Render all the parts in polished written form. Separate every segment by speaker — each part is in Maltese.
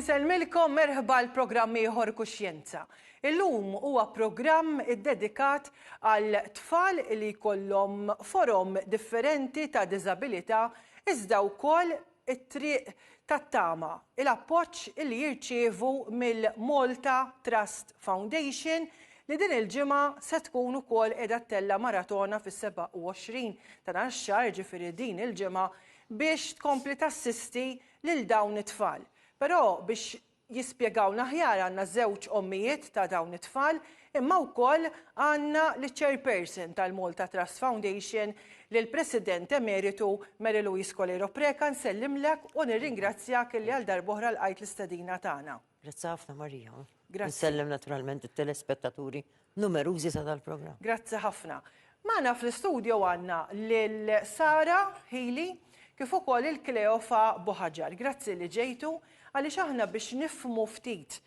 Speaker 1: Insellmilkom merħba għal programm ieħor Kuxjenza. Illum huwa programm iddedikat għal tfal li jkollhom forom differenti ta' diżabilità iżda wkoll it-triq tat-tama, il-appoġġ li jirċievu mill-Malta Trust Foundation li din il-ġimgħa se tkun ukoll qiegħda ttella' maratona fis-27 ta' dan ix-xahar, jiġifieri din il-ġimgħa, biex tkompli tassisti lil dawn it-tfal. Però biex jispjegawlna aħjar għandna żewġ ommijiet ta' dawn it-tfal imma wkoll għandna liċ-Chairperson tal-Malta Trust Foundation lill-President Emeritu Mary Louise Coleiro Preca nsellimlek u nirringrazzjak illi għal darb'oħra lqajt l-istedina tagħna.
Speaker 2: Grazzi ħafna Maria.
Speaker 1: Grazzi.
Speaker 2: Nsellem naturalment it-telespettaturi numerużi ta' dal-programm.
Speaker 1: Grazzi ħafna. Magħna fl-istudio għandna lil Sara Hili kif ukoll il Kleofa Buħaġar. Grazzi li ġejtu għaliex aħna biex nifhmu ftit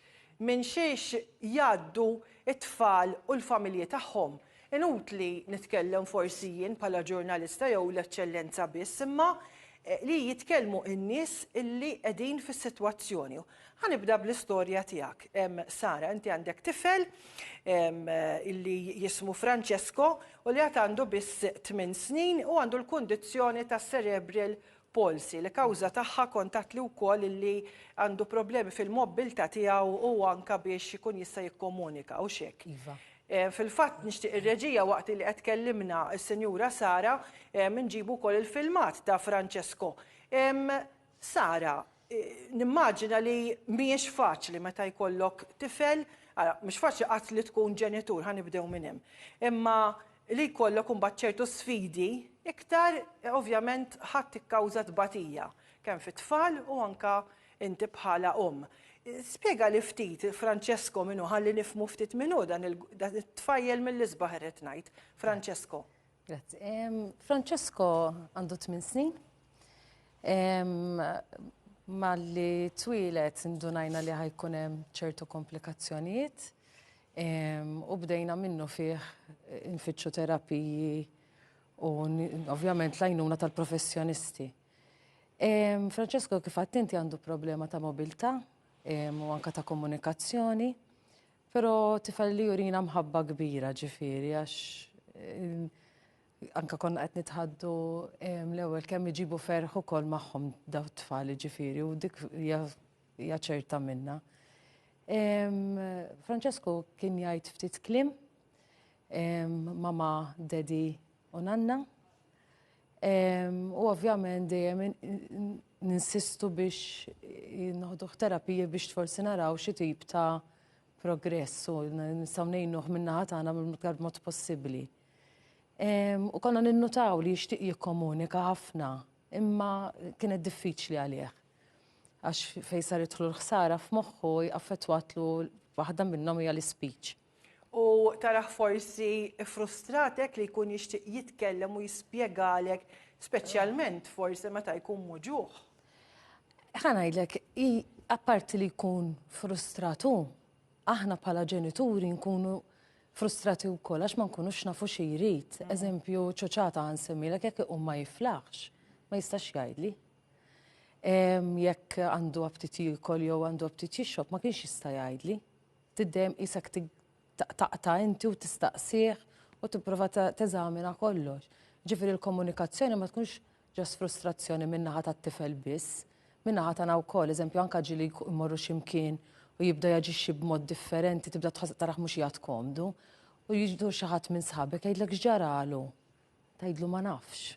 Speaker 1: minn xiex jgħaddu t-tfal u l-familji tagħhom. Inutli nitkellem forsi jien bħala ġurnalista jew l-Eċċellenza biss imma li jitkellmu n-nies illi qegħdin fis-sitwazzjoni. Ħa nibda bl-istorja tiegħek. Sara, inti għandek tifel illi jismu Francesco u li għad għandu biss 8 snin u għandu l-kundizzjoni ta' cerebral palsy li kawża tagħha kont għedtli wkoll illi għandu problemi fil-mobbiltà tiegħu u anka biex ikun jista' jikkomunika, hux hekk?
Speaker 2: Iva.
Speaker 1: Fil-fatt nixtieq ir-reġija waqt li qed tkellimna s-Sinjura Sara nġibu wkoll il-filmat ta' Francesco. Sara, nimmaġina li mhijiex faċli meta jkollok tifel, ara, mhux faċli qatt li tkun ġenitur, ħa nibdew minn hemm. Imma li jkollok imbagħad ċertu sfidi, iktar ovvjament ħa tikkawża tbatija, kemm fit-tfal u anka inti bħala omm. Spjegali ftit Francesco min hu ħalli nifhmu ftit min hu dan it-tfajjel mill-isbaħ irrid ngħid, Francesco.
Speaker 3: Grazzi. Francesco għandu 8 snin. Malli twieled indunajna li ħajkun hemm ċertu komplikazzjonijiet u bdejna minnu fih infittxu terapiji u ovvjament l-għajnuna tal-professjonisti. Francesco kif għedt inti għandu problema ta' mobilità u anka ta' komunikazzjoni, però tifel li jurina mħabba kbira ġifieri għax anka konna qed nitħaddu l-ewwel kemm iġibu ferħ ukoll magħhom daw t-tfal ġifieri u dik hija ċerta minna. Francesco kien jgħid ftit kliem, mama, daddy u nanna. U ovvjament dejjem ninsistu biex noħduh terapija biex forsi naraw xi tip ta' progress u nistgħu ngħinuh min-naħa tagħna mill-iktar mod possibbli. U konna ninnutaw li jixtieq jikkomunika ħafna, imma kienet diffiċli għalih. Għax fejn saritlu l-ħsara f'moħħu affettwatlu waħda minnhom hija l-ispeech.
Speaker 1: U tarah forsi frustrat hekk li jkun jixtieq jitkellem u jispjegalek, speċjalment forsi meta jkun muġugħ.
Speaker 3: Ħa ngħidlek, apparti li jkun frustrat hu, aħna bħala ġenituri nkunu frustrati wkoll għax ma nkunux nafu xi jrid. Eżempju, ċoċata ħa nsemmilek jekk iqum ma jiflaħx, ma jistax jgħidli. Jekk għandu aptit jiekol jew għandu aptit jixrob ma kienx jista' jgħidli. Tiddejem qisek taqta' inti u tistaqsih u tipprova teżamina kollox. Ġifieri l-komunikazzjoni ma tkunx ġast frustrazzjoni min-naħa tat-tifel biss, min-naħa tagħna wkoll. Eżempju, anke ġieli jmorru xi mkien u jibda jaġixxi b'mod differenti, tibda tħoss tarah mhux qiegħed komdu. U jiġdu xi ħadd minn sħabek jgħidlek x'ġaralu. Tgħidlu ma nafx.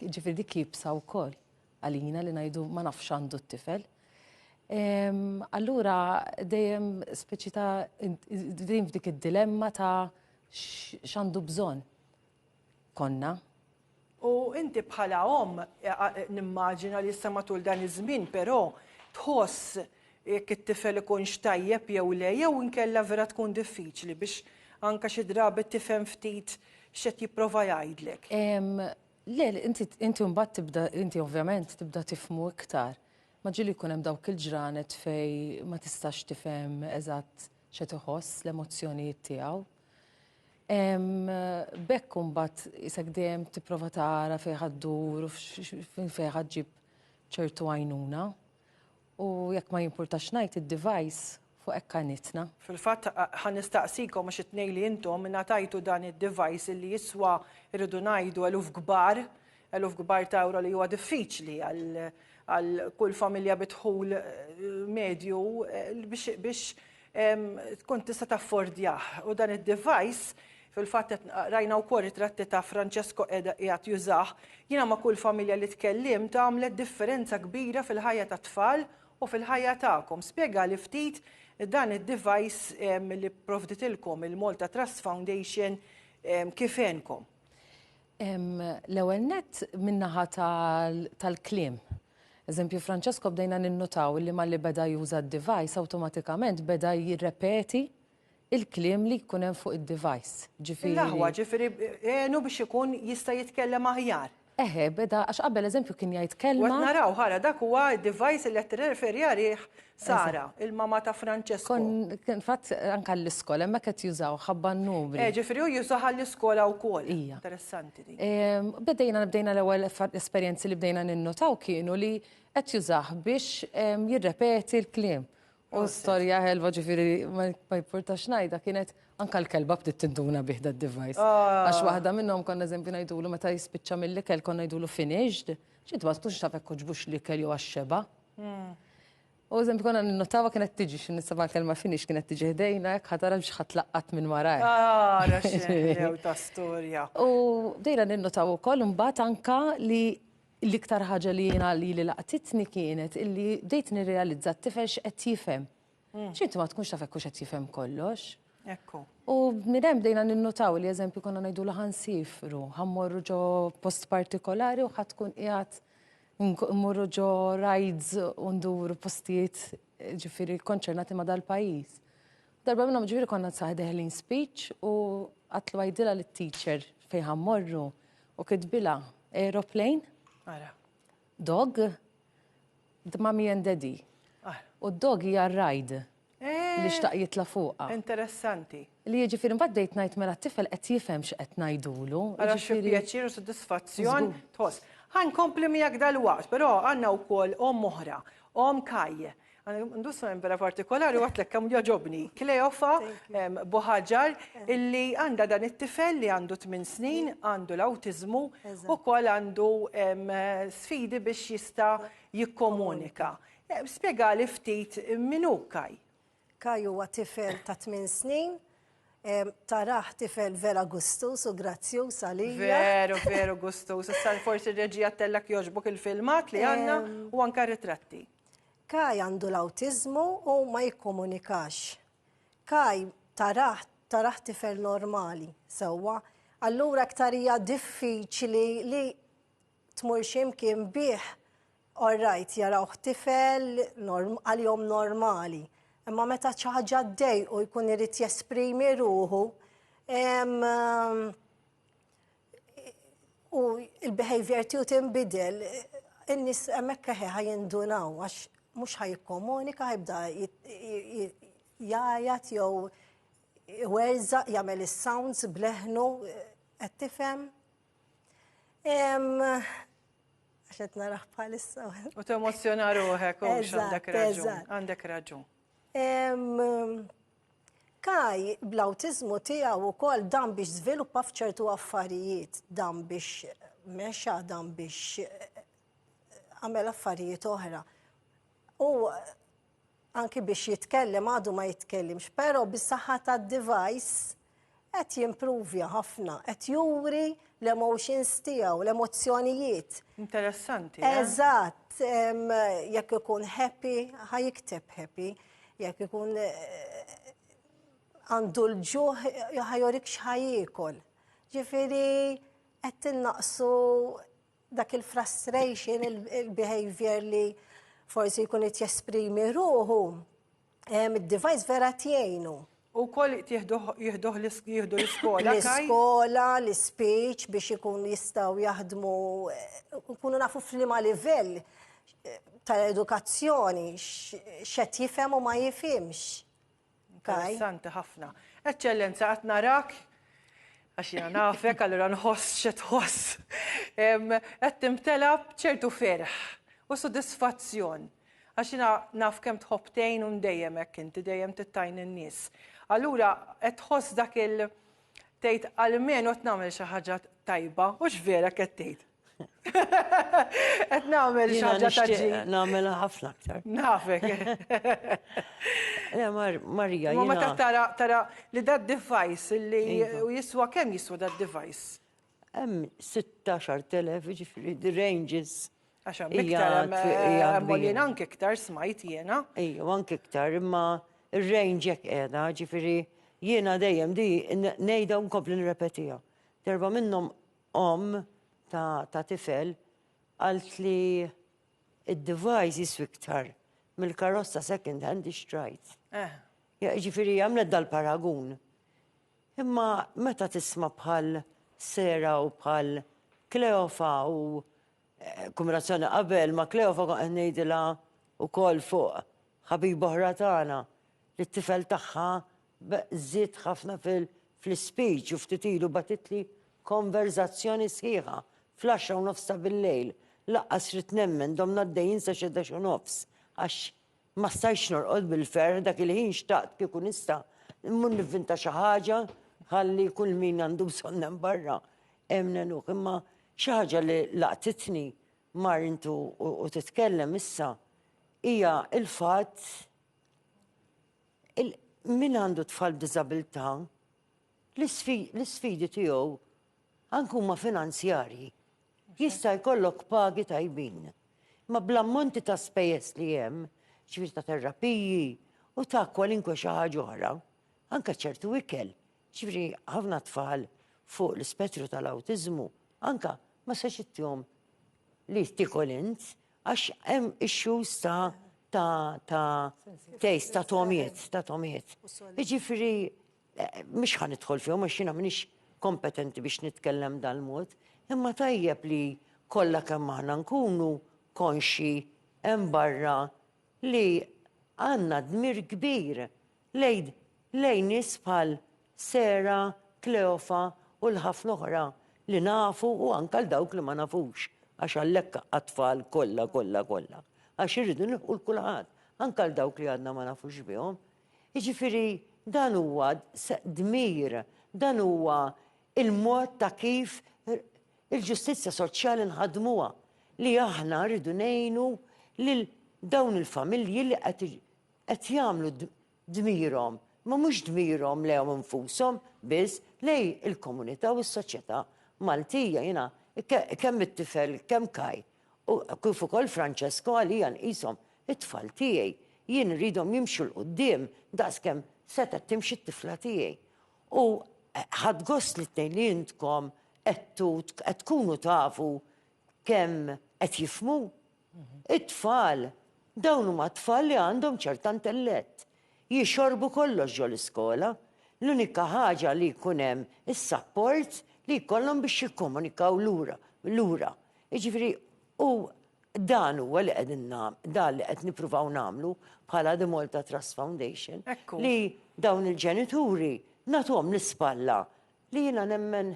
Speaker 3: Ġifieri dik iebsa wkoll għalina li ngħidu ma nafx għandu t-tifel. Allura dejjem speċi ta' dejjem f'dik id-dilemma ta' x'għandu bżonn konna.
Speaker 1: U inti bħala omm nimmaġina li issa matul dan iż-żmien però tħoss jekk it-tifel ikunx tajjeb jew le jew inkella vera tkun diffiċli biex anke xi drabi tifhem ftit x'qed jipprova jgħidlek.
Speaker 3: Le, inti inti mbagħad tibda inti ovvjament tibda tifhmu iktar. Ma ġieli jkun hemm dawk il-ġranet fej ma tistax tifhem eżatt x'qed iħoss l-emozzjonijiet tiegħu. B'hekk imbagħad isek dejjem tipprova tara fejn ħa ddur u fejn ħa ġġib ċertu għajnuna. U jekk ma jimpurtax ngħid id-device fuq hekk għanitna.
Speaker 1: Fil-fatt ħa nistaqsikom għax it-tnejn li intom ingħatajtu dan id-device li jiswa rridu ngħidu eluf kbar, eluf kbar ta' ewro li huwa diffiċli għal kull familja bi dħul medju biex tkun tista' taffordjah. U dan id-device fil-fatt qed rajna wkoll ritratti ta' Francesco qiegħed jużah, jiena ma' kull familja li tkellimt għamlet differenza kbira fil-ħajja tat-tfal u fil-ħajja tagħkom. Spjegali ftit dan id-device li pprovditilkom il-Malta Trust Foundation kif għenkom.
Speaker 3: L-ewwel nett min-naħa tal-kliem. Eżempju, Francesco bdejna ninnutaw li malli beda juża d-device awtomatikament beda jirrepeti il-kliem li jkun hemm fuq id-device. Ġifieri.
Speaker 1: L-aħwa, ġifieri għenu biex ikun jista' jitkellem aħjar.
Speaker 3: Eħe, beda, għax qabel eżempju kien jgħid kelma.
Speaker 1: U qed naraw, ħara, dak huwa d-device li qed tirreferi għalih Sara, il-mama ta' Francesco.
Speaker 3: Kien fatt anke għall-iskola, hemmhekk qed jużaw ħabba n-numri.
Speaker 1: Eh, ġifieri hu jużah għall-iskola wkoll.
Speaker 3: Ija.
Speaker 1: Interessanti din.
Speaker 3: Bdejna bdejna l-ewwel esperjenzi li bdejna ninnotaw kienu li qed jużah biex jirrepeti l-kliem. U storja ħelwa ġifieri ma jimpurtax ngħidha kienet anka l-kelba bdiet tinduna bih da device. Għax waħda minnhom konna eżempju ngħidulu meta jispiċċa mill-ikel konna ngħidulu finished, x'int ma tkunx taf hekk għoġbux l-ikel jew għax-xeba'. U eżempju konna ninnotawha kienet tiġi xi nisema' l-kelma finish kienet tiġi ħdejna hekk ħa tara biex ħa tlaqqat minn warajh.
Speaker 1: Ara x'ħlew ta' storja.
Speaker 3: U bdejna ninnotaw ukoll imbagħad anka li L-iktar ħaġa li jiena lili laqtitni kienet illi bdejt nirrealizza t-tifel x'qed jifhem. X'inti ma tkunx taf hekk hux qed jifhem kollox.
Speaker 1: Ekku.
Speaker 3: U minn hemm bdejna ninnutaw li eżempju konna ngħidulu ħa nsifru, ħa mmorru ġo post partikolari u ħa tkun qiegħed mmorru ġo rides u nduru postijiet ġifieri konċernati ma' dal-pajjiż. Darba minnhom ġifieri konna saħ deħlin speech u għatlu għidilha lit-teacher fejn ħa mmorru U kitbilha aeroplane.
Speaker 1: Ara.
Speaker 3: Dog, the mommy and daddy.
Speaker 1: Ara.
Speaker 3: U d-dog hija r-ride.
Speaker 1: Eh.
Speaker 3: Li xtaq jitla' fuqha.
Speaker 1: Interessanti.
Speaker 3: Li jiġifieri mbagħad bdejt ngħid mela t-tifel qed jifhem x'qed ngħidulu.
Speaker 1: Ara xi pjaċir u sodisfazzjon tħoss. Ħa nkompli miegħek dalwaqt, però għandna wkoll omm oħra, omm Kaj. Għandu isem vera partikolari u għatlek kemm jogħġobni. Kleofa Buħaġar illi għandha dan it-tifel li għandu 8 snin, għandu l-awtiżmu u wkoll għandu sfidi biex jista' jikkomunika. Spjegali ftit min hu Kaj.
Speaker 4: Kaj huwa tifel ta' 8 snin, tarah tifel vera gustuż u grazzjuż għalija.
Speaker 1: Veru, veru gustuż. Issa forsi r-reġija ttellgħek jogħġbok il-filmat li għandna u anke r-ritratti.
Speaker 4: Kai għandu l-awtiżmu u ma jikkomunikax. Kai tarah, tarah tifel normali, sewwa. Allura aktar hija diffiċli li tmur xi mkien bih, all right, jarawh tifel għalihom normali. Imma meta xi ħaġa ddejqu jkun irid jesprimi ruħu, u il-behavior tiegħu tinbidel, in-nies hemmhekk eħe ħa jindunaw għax mhux ħa jikkomunika, ħajbda jgħajat jew iwerżaq, jagħmel is-sounds bleħnu, qed tifhem. Għax qed narah bħalissa.
Speaker 1: U temozzjona ruħek, u għandek raġun. Għandek raġun.
Speaker 4: Kai bl-awtiżmu tiegħu wkoll dan biex żviluppa f'ċertu affarijiet, dan biex mexa, dan biex għamel affarijiet oħra. U anki biex jitkellem għadu ma jitkellimx, però bis-saħħa tad-device qed jimpruvja ħafna, qed juri l-emotions tiegħu, l-emozzjonijiet.
Speaker 1: Interessanti. Eh?
Speaker 4: Eżatt, jekk ikun happy, ħa jikteb happy, jekk ikun eh, għandu l-ġuħ, ħa jorik x'ħa jiekol. Ġifieri qed tinnaqsu dak il-frustration, il-behavior li forsi jkun qed jesprimi ruħu, id-device vera tgħinu.
Speaker 1: U wkoll jieħduh l-iskola.
Speaker 4: L-iskola, l-speech biex ikun jistgħu jaħdmu, nkunu nafu f'liema livell eh, ta' edukazzjoni x'qed jifhem u ma jifhimx.
Speaker 1: Interessanti ħafna. Eċċellenza, qed narak għax jiena nafek, allura nħoss xi tħoss. Qed timtela b'ċertu ferħ u sodisfazzjon. Għax jiena naf kemm tħobb tgħin u dejjem hekk inti, dejjem tittajn in-nies. Allura qed tħoss dak il tgħid almenu qed nagħmel xi ħaġa tajba, hux vera qed tgħid. Qed nagħmel xi ħaġa ta' ġid.
Speaker 2: Nagħmel ħafna aktar.
Speaker 1: Nafek.
Speaker 2: Le Marija.
Speaker 1: Ma meta tara tara li dat device li iva. jiswa kemm jiswa dat device?
Speaker 2: Hemm 16,000 jiġifieri the ranges.
Speaker 1: Għax hemm iktar hemm jien anke iktar smajt jiena.
Speaker 2: Ejja, anke iktar imma ir-range hekk qiegħda, ġifieri jiena dejjem di ngħidha u nkompli nirrepetiha. Darba minnhom omm ta' ta' tifel qaltli id-device jiswi iktar mill-karozza second hand li xtrajt.
Speaker 1: Eh.
Speaker 2: Jiġifieri għamlet dal-paragun. Imma meta tisma' bħal Sarah u bħal Kleofa u kombinazzjoni qabel ma' Kleofa kont qed ngħidilha wkoll fuq ħabiba oħra tagħna li t-tifel tagħha żied ħafna fl-ispeech u ftit ilu bagħtitli konverżazzjoni sħiħa fl-għaxra u nofs ta' bil-lejl. Lanqas ridt nemmen domna għaddejjin sa xi ħdax u nofs għax Ma stajtx norqod bil-ferħ dak il-ħin xtaqt kieku nista' mmur nivvinta xi ħaġa ħalli kull min għandu bżonn hemm barra hemm ngħinuh. Imma xi ħaġa li laqtitni mar intu u titkellem issa hija l-fatt min għandu tfal b'diżabilità l-isfidi tiegħu anke huma finanzjarji. Jista' jkollok pagi tajbin, imma bl-ammonti ta' spejjeż li hemm, ġifieri ta' terapiji u ta' kwalinkwe xi ħaġa oħra, anke ċertu ikel, ġifieri ħafna tfal fuq l-ispettru tal-awtiżmu anke ma setax ittihom li tiekol int għax hemm issues ta' ta' ta' taste, ta' togħmiet, ta' togħmiet. Jiġifieri Mhix ħa nidħol fihom għax jiena m'iniex kompetenti biex nitkellem dal-mod, imma tajjeb li kollha kemm aħna nkunu konxji hemm barra li għandna dmir kbir lejn lejn nies bħal Sarah, Cleofa u l-ħafna oħra li nafu u anke għal dawk li ma nafux għax għalhekk għat-tfal kollha kollha kollha għax irridu nilħqu 'l kulħadd anke għal dawk li għadna ma nafux bihom. Jiġifieri dan huwa dmir, dan huwa il-mod ta' kif il-ġustizzja soċjali nħaddmuha, li aħna rridu ngħinu lil dawn il-familji li qed jagħmlu dmirhom, imma mhux dmirhom lejhom infushom biss, lejn il-komunità u s-soċjetà Maltija. Jiena kemm it-tifel, kemm Kai U kif ukoll Francesco għalija nqishom it-tfal tiegħi. Jien irridhom jimxu 'l quddiem daqs kemm setgħet timxi t-tifla tiegħi. U ħadt gost li t-tnejn li intkom għedtu qed tkunu tafu kemm qed jifhmu. It-tfal, dawn huma tfal li għandhom ċerta intellett. Jixorbu kollox ġo l-iskola. L-unika ħaġa li jkun hemm is-sapport li jkollhom biex jikkomunikaw lura lura. Jiġifieri, u dan huwa li qegħdin dan li qed nippruvaw nagħmlu bħala The Malta Trust Foundation. Li dawn il-ġenituri nagħtuhom l-ispalla li jiena nemmen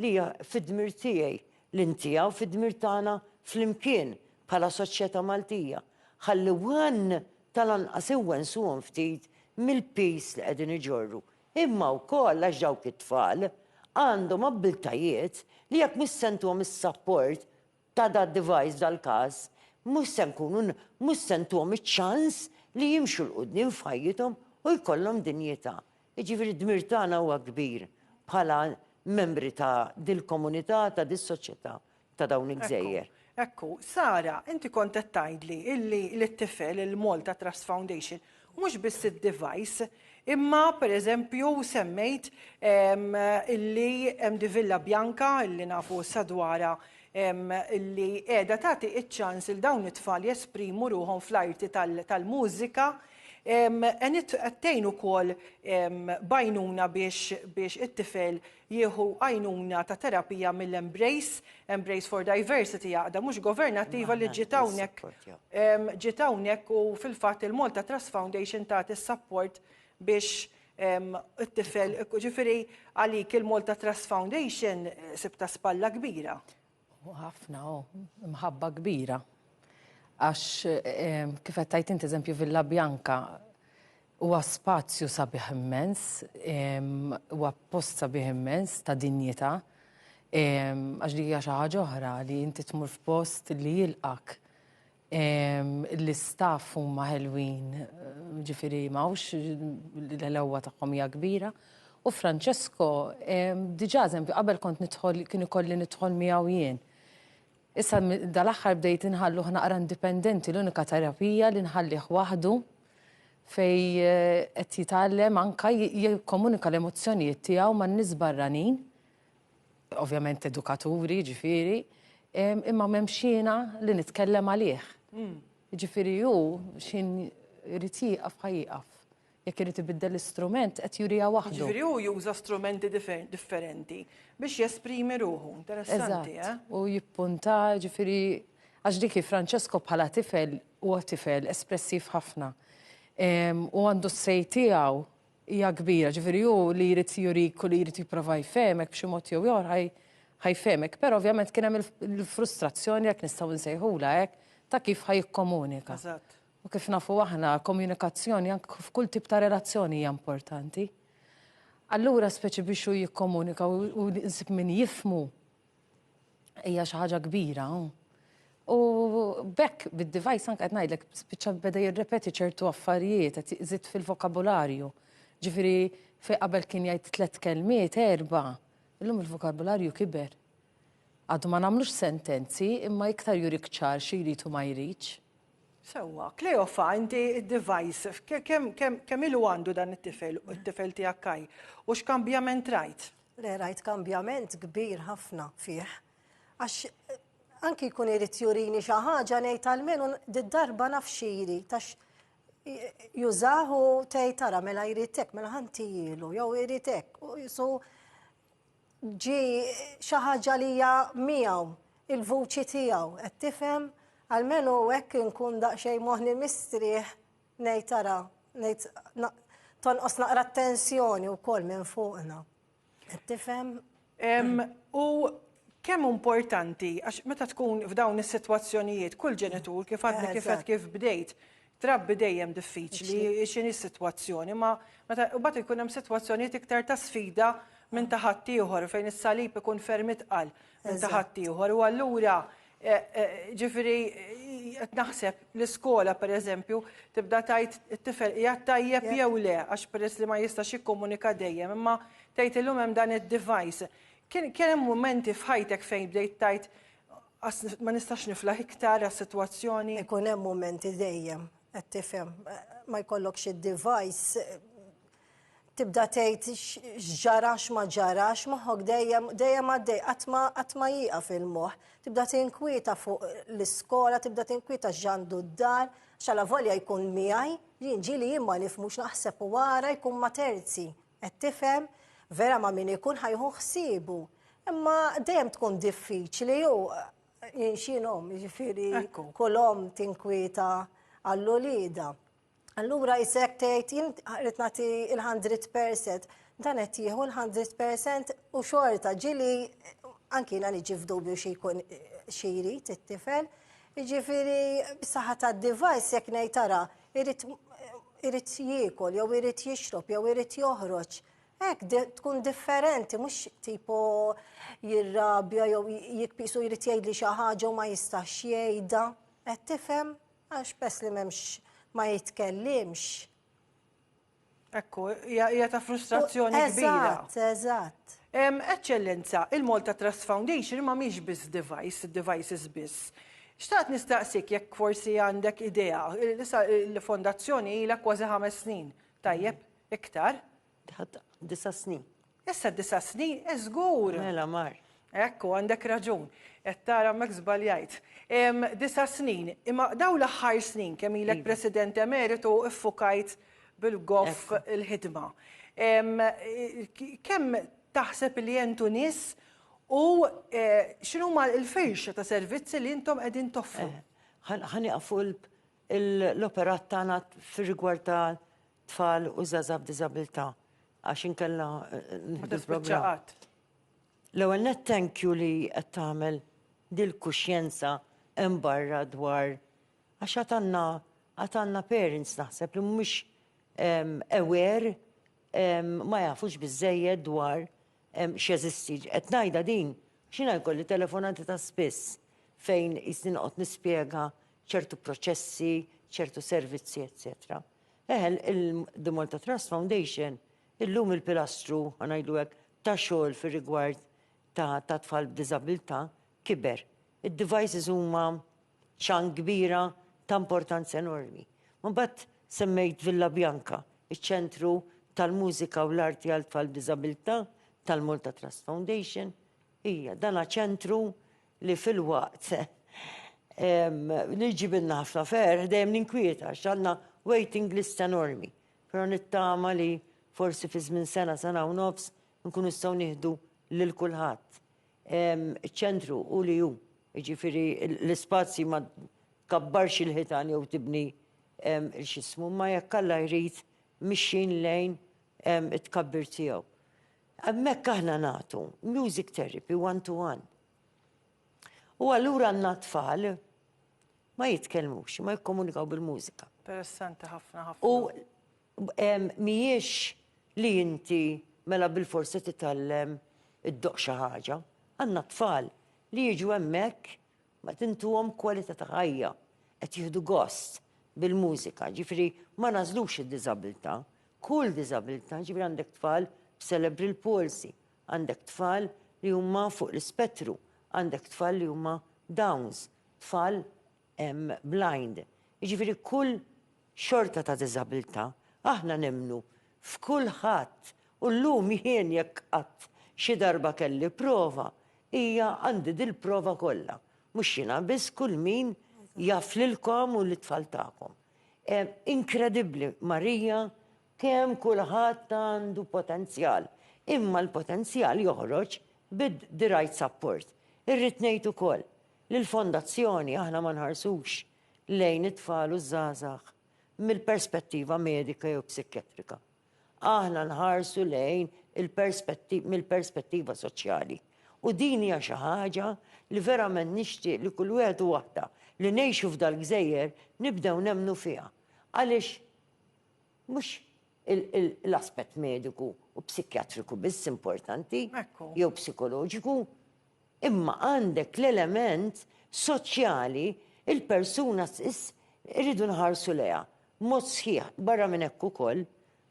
Speaker 2: li hija fid-dmir tiegħi li ntiha u fid-dmir tagħna flimkien bħala soċjetà Maltija. Ħalli one tal-anqas iwensuhom ftit mill-piż li qegħdin iġorru. Imma wkoll għax dawk it-tfal għandhom abbiltajiet li jekk mhux se ntuhom is-sapport ta' dad-device f'dal-każ, mhux se nkunu mhux se ntuhom iċ-ċans li jimxu 'l quddiem f'ħajjithom u jkollhom dinjità. Jiġifieri d-dmir tagħna huwa kbir bħala membri ta' dil-komunità, ta' dis-soċjetà ta' dawn il-gżejjer.
Speaker 1: Ekku, Sara, inti kont qed tgħidli illi lit-tifel il-Malta Trust Foundation mhux biss id-device, imma pereżempju semmejt illi hemm di Villa Bianca illi nafu issa dwarha illi qiegħda tagħti ċ-ċans il dawn it-tfal jesprimu ruħhom fl-arti tal-mużika. Qed tgħin ukoll b'għajnuna biex it-tifel jieħu għajnuna ta' terapija mill-Embrace, Embrace for Diversity għaqda mhux governattiva li ġiet hawnhekk ġiet hawnhekk u fil-fatt il-Malta Trust Foundation tagħti s-sapport biex it-tifel, ġifieri għalik il-Malta Trust Foundation sibta spalla kbira.
Speaker 3: Ħafna, oh, mħabba kbira. Għax kif qed tgħid int eżempju Villa Bianca huwa spazju sabiħ immens, huwa post sabiħ immens ta' dinjità. Għax dik hija xi ħaġa oħra li inti tmur f'post li jilqak. L-istaff huma ħelwin, ġifieri m'hawnx l-ħelwa tagħhom hija kbira. U Francesco, diġà eżempju qabel kont nidħol kien ikolli nidħol miegħu jien. Issa dal-aħħar bdejt inħalluh naqra indipendenti, l-unika terapija li nħallih waħdu fej qed jitgħallem anka jikkomunika l-emozzjonijiet tiegħu man-nies barranin, ovvjament edukaturi ġifieri, imma m'hemmx jiena li nitkellem għalih. Ġifieri hu x'ħin irid jieqaf ħa jieqaf. Jekk irid ibiddel l-istrument qed juriha waħdu.
Speaker 1: Jiġifieri hu juża strumenti differenti biex jesprimi ruħu. Interessanti, eh?
Speaker 3: U jippunta, ġifieri għax dik hi Francesco bħala tifel huwa tifel espressiv ħafna. U għandu s-say tiegħu hija kbira, ġifieri hu li jrid jurik u li jrid jipprova jfehmek b'xi mod jew ieħor ħa jfehmek. Però ovvjament kien hemm il-frustrazzjoni jekk nistgħu nsejħulha hekk ta' kif ħa jikkomunika.
Speaker 1: Eżatt.
Speaker 3: U kif nafu aħna, komunikazzjoni anke f'kull tip ta' relazzjoni hija importanti. Allura speċi biex hu jikkomunika u nsib min jifhmu hija xi ħaġa kbira. U b'hekk bid-device anke qed ngħidlek spiċċa beda jirrepeti ċertu affarijiet, qed iżid fil-vokabularju. Ġifieri fejn qabel kien jgħid tlett kelmiet, erba', illum il-vokabularju kiber. Għadu ma nagħmlux sentenzi imma iktar jurik ċar xi jrid u ma jridx.
Speaker 1: Sewwa. Kleofa, inti d-device, kemm ilu għandu dan it-tifel, it-tifel tiegħek Kaj, u x'kambjament rajt?
Speaker 4: Le, rajt kambjament kbir ħafna fih. Għax anki jkun irid jurini xi ħaġa ngħid almenu did-darba naf xi jrid għax jużah u tgħid tara mela jrid hekk, mela ħa ntijielu jew irid hekk. So ġie xi ħaġa li hija miegħu, il-vuċi tiegħu, qed tifhem? Almenu hekk inkun daqsxejn moħħni mistrieħ ngħid ara, ngħid tonqos naqra t-tensjoni wkoll minn fuqna. Qed tifhem?
Speaker 1: U kemm importanti, għax meta tkun f'dawn is-sitwazzjonijiet, kull ġenitur kif għadni kif għedt kif bdejt, Trabbi dejjem diffiċli, x'inhi s-sitwazzjoni, ma meta mbagħad ikun hemm sitwazzjonijiet iktar ta' sfida minn ta' ħaddieħor fejn is-salib ikun ferm itqal minn ta' ħaddieħor. U allura ġifieri qed naħseb l-iskola pereżempju tibda tgħid it-tifel qiegħed tajjeb jew le għax peress li ma jistax jikkomunika dejjem, imma tgħid illum hemm dan id-device. Kien hemm mumenti f'ħajtek fejn bdejt tgħid Ma nistax niflaħ iktar għas-sitwazzjoni.
Speaker 4: Ikun hemm mumenti dejjem, qed tifhem, ma jkollokx id-device, tibda tgħid x'ġara x'ma ġarax, moħħok dejjem dejjem għaddej, qatt ma qatt ma jieqaf il-moħħ. Tibda tinkwieta fuq l-iskola, tibda tinkwieta x'għandu d-dar, għax alavolja jkun miegħi, jien ġieli jien ma nifhmux naħseb u wara jkun ma' terzi. Qed tifhem? Vera ma' min ikun ħa jieħu ħsiebu. Imma dejjem tkun diffiċli u jien x'jien omm, jiġifieri kull omm tinkwieta għall-uliedha. Allura isek tgħid jien rrid nagħti il-100%, dan qed jieħu l-100% u xorta ġieli anki jiena niġi f'dubju xi jkun xi jrid it-tifel. Jiġifieri bis-saħħa tad-device jekk ngħid ara irid irid jiekol jew irid jixrob jew irid joħroġ. Hekk tkun differenti, mhux tipo jirrabja jew jikpisu jrid jgħidli xi ħaġa u ma jistax jgħidha. Qed tifhem? Għax pes li m'hemmx ma jitkellimx.
Speaker 1: Ekku, hija ta' frustrazzjoni kbira.
Speaker 4: Eżatt, eżatt.
Speaker 1: Eċċellenza, il-Malta Trust Foundation ma mhix biss device, devices biss. Xtaqt nistaqsik jekk forsi għandek idea, il-fondazzjoni ilha kważi ħames snin, tajjeb, iktar?
Speaker 2: Disa' snin.
Speaker 1: Issa disa' snin, żgur!
Speaker 2: Mela mar.
Speaker 1: Ekku, għandek raġun. Qed tara hemmhekk żbaljajt. Disa' snin, imma dawn l-aħħar snin kemm ilek iva. President Emeritu iffukajt bil-goff il-ħidma. Kemm taħseb li jentu nies u e, x'inhuma l-firxa ta' servizzi li intom qegħdin toffru? Eh,
Speaker 2: ħa nieqaf fuq l-operat tagħna fir-rigward ta' tfal u żgħażagħ b'diżabilità għax inkella eh,
Speaker 1: nieħdu l-programm.
Speaker 2: L-ewwel nett thank you li qed tagħmel dil-kuxjenza hemm barra dwar. Għax għad għandna għad għandna parents naħseb li mhumiex aware ma jafux biżżejjed dwar x'jeżisti. Qed ngħidha din għax jiena jkolli telefonati ta' spiss fejn qisni noqgħod nispjega ċertu proċessi, ċertu servizzi, eċċetera. Eħe, il-The Malta Trust Foundation illum il-pilastru, ħa ngħidu hekk, ta' xogħol fir-rigward ta' tfal b'diżabilità kiber. Id-devices huma ċan kbira ta' importanza enormi. Mbagħad semmejt Villa Bianca, iċ-ċentru tal-mużika u l-arti għal tfal b'diżabilità tal-Malta Trust Foundation. Hija dana ċentru li filwaqt li jġibilna ħafna ferħ dejjem ninkwieta għax għandna waiting list enormi. Però nittama li forsi fi żmien sena, sena u nofs nkunu nistgħu nieħdu lil kulħadd. Iċ-ċentru hu li hu, jiġifieri l-ispazji ma tkabbarx il-ħitan jew tibni x'ismu, imma jekk Alla jrid mixjin lejn it-tkabbir tiegħu. Hemmhekk aħna nagħtu music therapy one to one. U allura għandna tfal ma jitkellmux, ma jikkomunikaw bil-mużika.
Speaker 1: Interessanti ħafna ħafna.
Speaker 2: U mhijiex li inti mela bilfors se titgħallem iddoqq xi ħaġa. Għandna tfal li jiġu hemmhekk ma tintuhom kwalità ta' ħajja, qed jieħdu gost bil-mużika, ġifieri ma nagħżlux id-diżabilità. Kull diżabilità, ġifieri għandek tfal b'cerebral palsy, għandek tfal li huma fuq l-ispettru, għandek tfal li huma Downs, tfal blind. Jiġifieri kull xorta ta' diżabilità, aħna nemmnu f'kulħadd u llum jien jekk qatt xi darba kelli prova, hija għandi dil-prova kollha. Mhux jiena biss kull min jaf lilkom u lit-tfal tagħkom. Inkredibbli Marija kemm kulħadd għandu potenzjal, imma l-potenzjal joħroġ bid the right support. Irrid ngħid ukoll li l-fondazzjoni aħna ma nħarsux lejn it-tfal u ż-żgħażagħ mill-perspettiva medika jew psikjatrika. Aħna nħarsu lejn mill-perspettiva soċjali. U din hija xi ħaġa li verament nixtieq li kull wieħed u waħda li ngħixu f'dal-gżejjer nibdew nemmnu fiha. Għaliex mhux l-aspett mediku u psikjatriku biss importanti jew psikoloġiku, Imma għandek l-element soċjali, il-persuna irridu nħarsu lejha b'mod sħiħ. Barra minn hekk ukoll,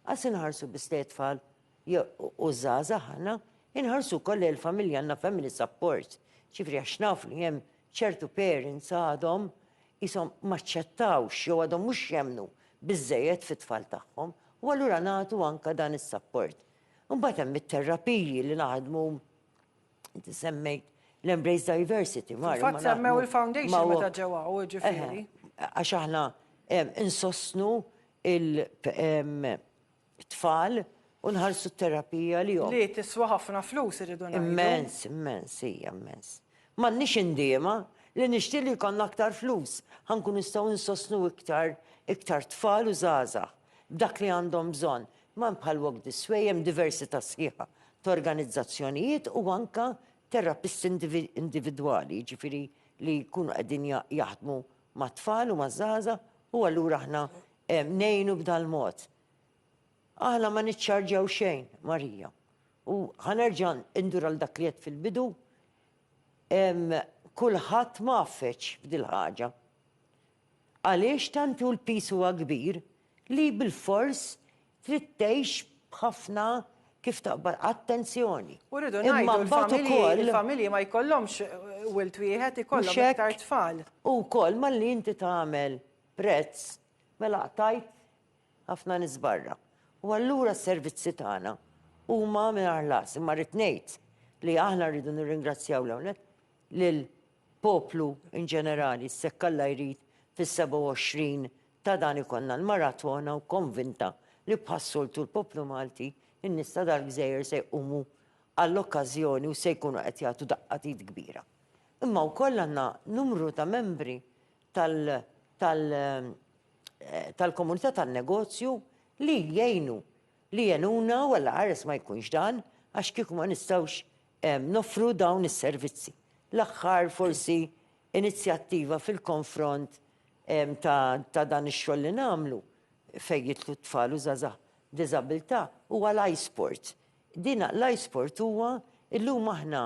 Speaker 2: qas inħarsu biss lejn it-tfal u ż-żgħażagħ aħna, inħarsu wkoll lejn il-familja għandna family support. Ġifieri għax nafu li hemm ċertu parents għadhom qishom m'aċċettawx jew għadhom mhux jemmnu biżżejjed fit-tfal tagħhom u allura nagħtu anke dan is-support. Imbagħad hemm it-terapiji li naħdmu Inti semmejt l-Embrace Diversity.
Speaker 1: Fatt semmew il-foundation meta ġew hawn, ġifieri.
Speaker 2: Għax aħna insostnu il-tfal u nħarsu t-terapija li
Speaker 1: Li tiswa ħafna flus irridu ngħidu.
Speaker 2: Immens, immens, hija immens. M'għandniex indiema li nixtieq li jkollna aktar flus, ħa nkunu nistgħu nsostnu iktar iktar tfal u żgħażagħ b'dak li għandhom bżonn. Ma bħal Walk This Way hemm diversità sħiħa ta' organizzazzjonijiet u anke terapisti individwali, jiġifieri li jkunu qegħdin jaħdmu mat-tfal u maż-żgħażagħ u allura aħna ngħinu b'dal-mod. Aħna ma niċċarġjaw xejn, Marija. U ħa nerġa' ndur għal dak li għedt fil-bidu, kulħadd mgħaffeġ f'dil-ħaġa. Għaliex tant hu l-piż huwa kbir li bilfors trid tgħix b'ħafna kif taqbad attenzjoni.
Speaker 1: U rridu ngħidu l-familji, il-familji ma jkollhomx wild wieħed, ikollhom iktar tfal.
Speaker 2: U wkoll malli inti tagħmel prezz mela qtajt ħafna nies barra. U allura s-servizzi tagħna huma mingħajr ħlas. Imma rrid ngħid li aħna rridu nirringrazzjaw l-ewwel nett lil poplu in ġenerali, s'hekk Alla jrid fis-27 ta' dan ikollna l-maratona u konvinta li bħas-soltu l-poplu Malti, in-nies ta' dal-gżejjer se jqumu għall-okkażjoni u se jkunu qed jagħtu daqqa t'id kbira. Imma wkoll għandna numru ta' membri tal tal tal-komunità tan-negozju li jgħinu, li jgħinuna u Alla ħares ma jkunx dan għax kieku ma nistgħux noffru dawn is-servizzi. L-aħħar forsi inizjattiva fil-konfront ta' dan ix-xogħol li nagħmlu fejn jidħlu t-tfal u żgħażagħ b'diżabilità huwa l-iSport. Din l-iSport huwa illum aħna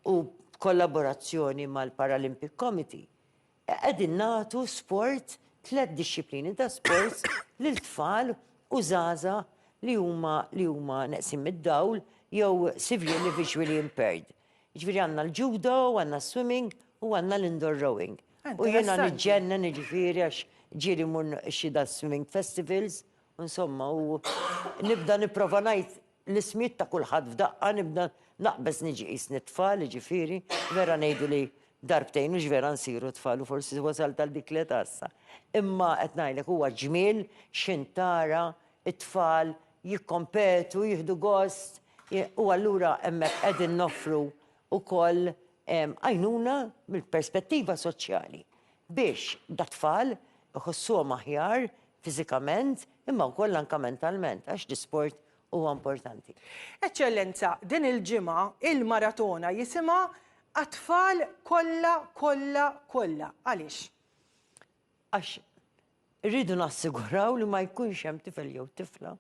Speaker 2: u b'kollaborazzjoni mal-Paralympic Committee qegħdin nagħtu sport, tlett dixxiplini ta' sports lil tfal u żgħażagħ li huma li huma neqsin mid-dawl jew severely visually impaired. Jiġifieri għandna l-judo, għandna s-swimming u għandna l-indoor rowing. U jiena niġġennen jiġifieri għax ġieli mmur xi da swimming festivals, insomma, u nibda nipprova ngħid l-ismijiet ta' kulħadd f'daqqa nibda naqbeż niġi qisni tfal, jiġifieri, vera ngħidu li darbtejn hux vera nsiru tfal u forsi wasalt għal dik l-età issa. Imma qed ngħidlek huwa ġmiel x'int tara t-tfal jikkompetu, jieħdu gost u allura hemmhekk qegħdin noffru wkoll għajnuna mill-perspettiva soċjali biex dat-tfal iħossuhom aħjar fiżikament imma wkoll anke mentalment għax l-isport huwa importanti.
Speaker 1: Eċċellenza, din il-ġimgħa il-maratona jisimha Għat-tfal kollha kollha kollha. Għaliex?
Speaker 2: Għax irridu nassiguraw li ma jkunx hemm tifel jew tifla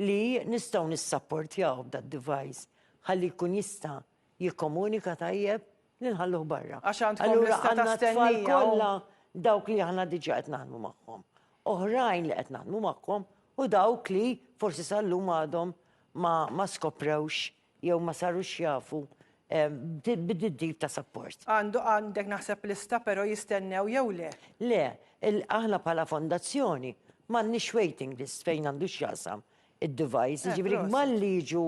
Speaker 2: li nistgħu nissapportjaw b'dad-device ħalli jkun jista' jikkomunika tajjeb li nħalluh barra.
Speaker 1: Għax għandkom lista ta' stennija.
Speaker 2: Kollha dawk li aħna diġà qed naħdmu magħhom. Oħrajn li qed naħdmu magħhom u dawk li forsi sal-lum għadhom ma, ma skoprewx jew ma sarux jafu bid-tip ta' sapport.
Speaker 1: Għandu għandek naħseb lista però jistennew jew le?
Speaker 2: Le, aħna bħala fondazzjoni m'għandniex waiting list fejn għandu x'jaqsam id-device, jiġifieri malli jiġu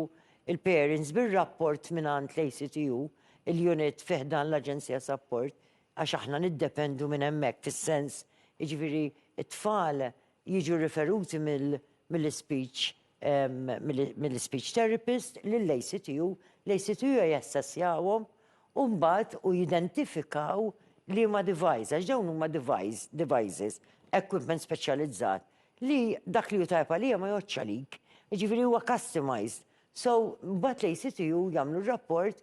Speaker 2: il-parents bir-rapport mingħand l-ACTU, il-unit fi ħdan l-Aġenzija Sapport, għax aħna niddependu minn hemmhekk fis-sens, jiġifieri t-tfal jiġu riferuti mill-ispeech mill-ispeech therapist lill-ACTU, l-ACTU jassessjawhom u mbagħad u jidentifikaw liema device, għax dawn huma device, devices, equipment speċjalizzat li dak li hu tajjeb għalija ma jgħoddx għalik. Jiġifieri huwa customized. So, mbagħad l-ACTU jagħmlu r-rapport,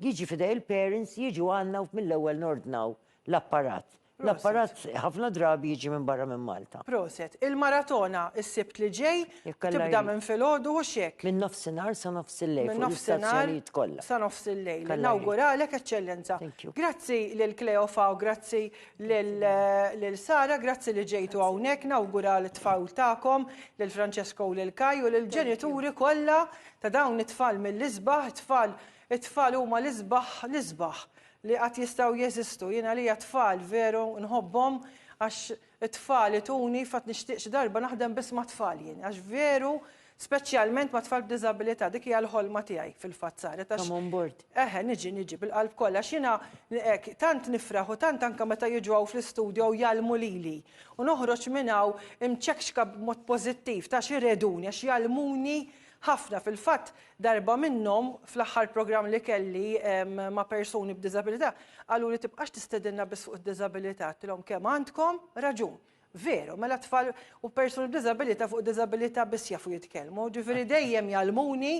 Speaker 2: jiġi f'idej il-parents, jiġu għandna u mill-ewwel nordnaw l-apparat. L-apparat ħafna drabi jiġi minn barra minn Malta.
Speaker 1: Proset. Il-maratona s-Sibt li ġej tibda minn filgħodu hux hekk?
Speaker 2: Minn nofsinhar sa nofs il-lejl fuq l-istazzjonijiet kollha.
Speaker 1: Sa nofs il-lejl. Nawguralek Eċċellenza. Grazzi lil Cleofa u grazzi lil Sara, grazzi li ġejtu hawnhekk, nawgura lit-tfal tagħkom, lil Francesco u lil Kai u lill-ġenituri kollha ta' dawn it-tfal mill-isbaħ, it-tfal it-tfal huma l-isbaħ l-isbaħ li qatt jistgħu jeżistu. Jien għalija t-tfal veru nħobbhom għax it-tfal ituni fatt nixtieq xi darba naħdem biss mat-tfal jien għax veru speċjalment ma' tfal b'diżabilità dik hija l-ħolma tiegħi fil-fatt saret għax
Speaker 2: Come on board.
Speaker 1: Eħe, niġi, niġi bil-qalb kollha għax jiena hekk tant nifraħ u tant anke meta jiġu hawn fl-istudio jgħallmu lili u noħroġ minn hawn imċekxka b'mod pożittiv ta' x'ireduni għax jgħallmuni ħafna. Fil-fatt darba minnhom fl-aħħar programm li kelli ma' persuni b'diżabilità qaluli tibqax tistedinna biss fuq id-diżabilità. Għedtilhom kemm għandkom raġun. Veru, mela tfal u persuni b'diżabilità fuq diżabilità biss jafu jitkellmu. Ġifieri dejjem jgħallmuni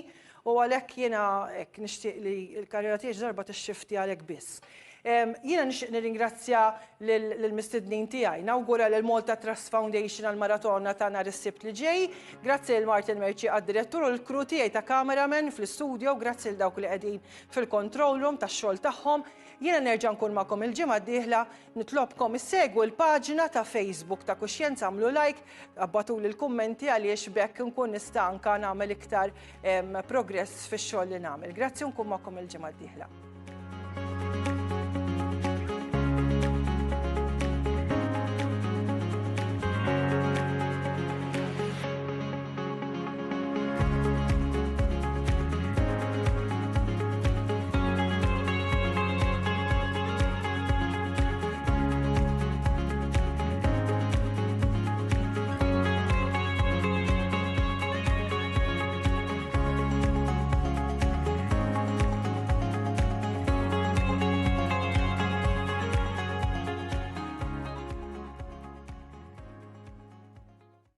Speaker 1: u għalhekk jiena hekk nixtieq li l-karriera tiegħi xi darba tixxifti għalhekk biss. Jiena nixtieq nirringrazzja lill-mistednin tiegħi. Nawgura lil Malta Trust Foundation għall-maratona ta' nhar is-Sibt li ġej. Grazzi lil Martin Mercieca għad-direttur u l-crew tiegħi ta' cameraman fl-istudio, grazzi lil dawk li qegħdin fil-control room tax-xogħol tagħhom. Jiena nerġa' nkun magħkom il-ġimgħa d-dieħla, nitlobkom issegwu l-paġna ta' Facebook ta' Kuxjenza, agħmlu like, abbatuli l-kummenti għaliex b'hekk nkun nista' anka nagħmel iktar progress fix-xogħol li nagħmel. Grazzi u nkun magħkom il-ġimgħa d-dieħla.